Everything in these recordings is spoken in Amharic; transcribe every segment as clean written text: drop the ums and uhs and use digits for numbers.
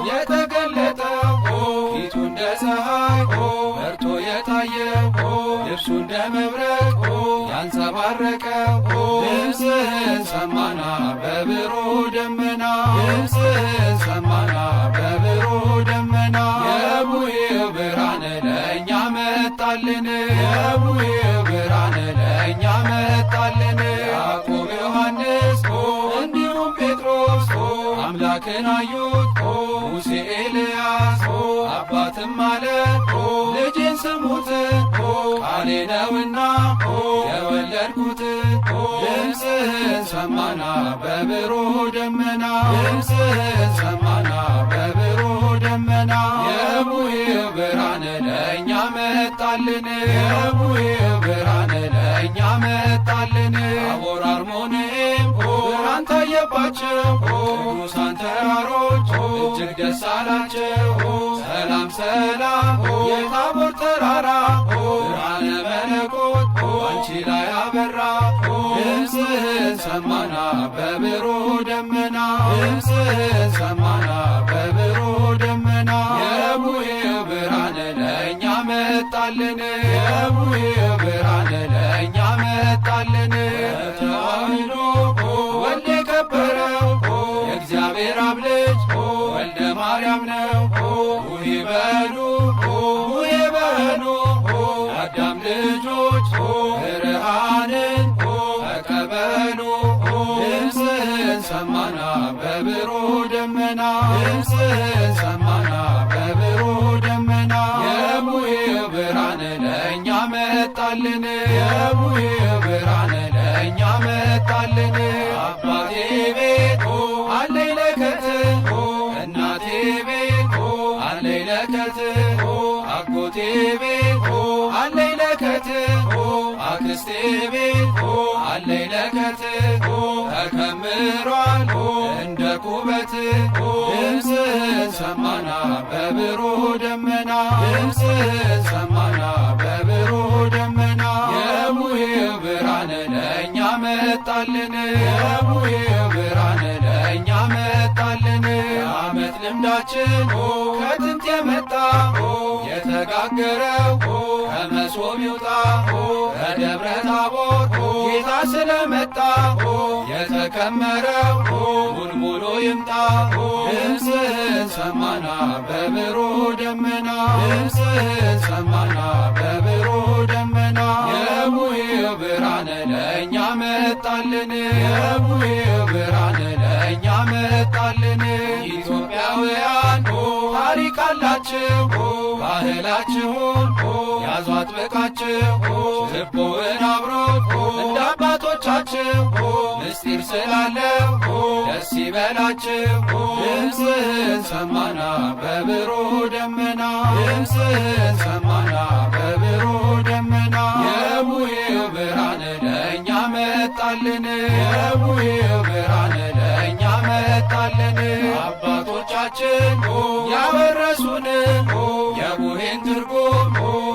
የተገለጠው፣ ፊቱ እንደ ፀሐይ በርቶ የታየው፣ ልብሱ እንደ መብረቅ ያንጸባረቀው። ድምፅህን ሰማና በብሩህ ደመና፣ ድምፅህን ሰማና በብሩህ ደመና። የቡሄው ብርሃን ለእኛ መጣልን፣ የቡሄው ብርሃን ለእኛ መጣልን። ያዕቆብ፣ ዮሐንስ እንዲሁም ጴጥሮስ አምላክን አዩት፣ ሙሴ፣ ኤልያስ። አባትም አለ ልጄን ስሙት፣ ቃሌ ነውና የወለድኩት። ድምፅህን ሰማና በብሩህ ደመና፣ ድምፅህን ሰማና በብሩህ ደመና። የቡሄው ብርሃን ለእኛ መጣልን፣ የቡሄው ብርሃን ለእኛ መጣልን። ታቦር አርሞንኤም ብርሃን ታየባቸው፣ ቅዱሳን ተራሮች እጅግ ደስ አላቸው። ሰላም ሰላም የታቦር ተራራ፣ ብርሃነ መለኮት ባንቺ ላይ አበራ። ድምፅህን ሰማና በብሩህ ደመና፣ ድምፅህን ሰማና በብሩህ ደመና። የቡሄው ብርሃን ለእኛ መጣልን፣ የቡሄው ብርሃን ለእኛ መጣልን። ተዋህዶ ወልድ የከበረው የእግዚአብሔር አብ ልጅ ወልደ ማርያም ነው። ቡሄ በሉ፣ ቡሄ በሉ፣ የአዳም ልጆች ብርሃንን ተቀበሉ። ድምፅህን ሰማና በብሩህ ደመና፣ ድምፅህን ሰማና በብሩህ ደመና። የቡሄው ብርሃን ለእኛ መጣልን፣ የቡሄው ብርሃን ለእኛ መጣልን። አባቴ ቤት አለኝ ለከት፣ እናቴ ቤት አለኝ ለከት፣ አጎቴ ቤት አለኝ ለከት፣ አክስቴ ቤት አለኝ ለከት፣ ተከምሯል እንደ ኩበት። ድምፅህን ሰማና በብሩህ ደመና፣ ድምፅህን ሰማና በብሩህ ደመና። የቡሄው ብርሃን ለእኛ መጣልን፣ የቡሄው ብርሃን ለእኛ መጣልን። የዓመት ልምዳችን ከጥንት የመጣ፣ የተጋገረው ከመሶብ ይውጣ። ከደብረ ታቦር ጌታ ስለመጣ፣ የተከመረው ሙልሙሉ ይምጣ። ድምፅህን ሰማና በብሩህ ደመና፣ ድምፅህን ሰማና በብሩህ ደመና። የቡሄው ብርሃን ለእኛ መጣልን፣ የቡሄው ብርሃን ለእኛ መጣልን። ኢትዮጵያውያን ታሪክ አላችሁ፣ ባህላችሁን ያዙ አጥብቃችሁ፣ ችቦውን አብሮት እንደ አባቶቻችሁ፣ ምስጢር ስላለው ደስ ይበላችሁ። ድምፅህን ሰማና በብሩህ ደመና፣ ድምፅህን ሰማና በብሩህ ደመና። የቡሄው ብርሃን ለእኛ መጣልን፣ የቡሄው ብርሃን ለእኛ መጣልን። አባቶቻችን ያወረሱን፣ የቡሄን ትርጉም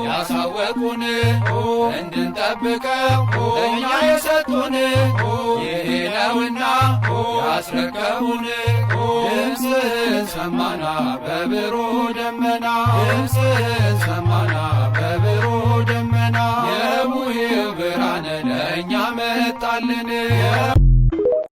ያሳወቁን፣ እንድንጠብቀው እኛ የሰጡን፣ ይሄ ነውና ያስረከቡን። ድምፅህን ሰማና በብሩህ ደመና፣ ድምፅህን ሰማና በብሩህ ደመና። የቡሄው ብርሃን ለእኛ መጣልን።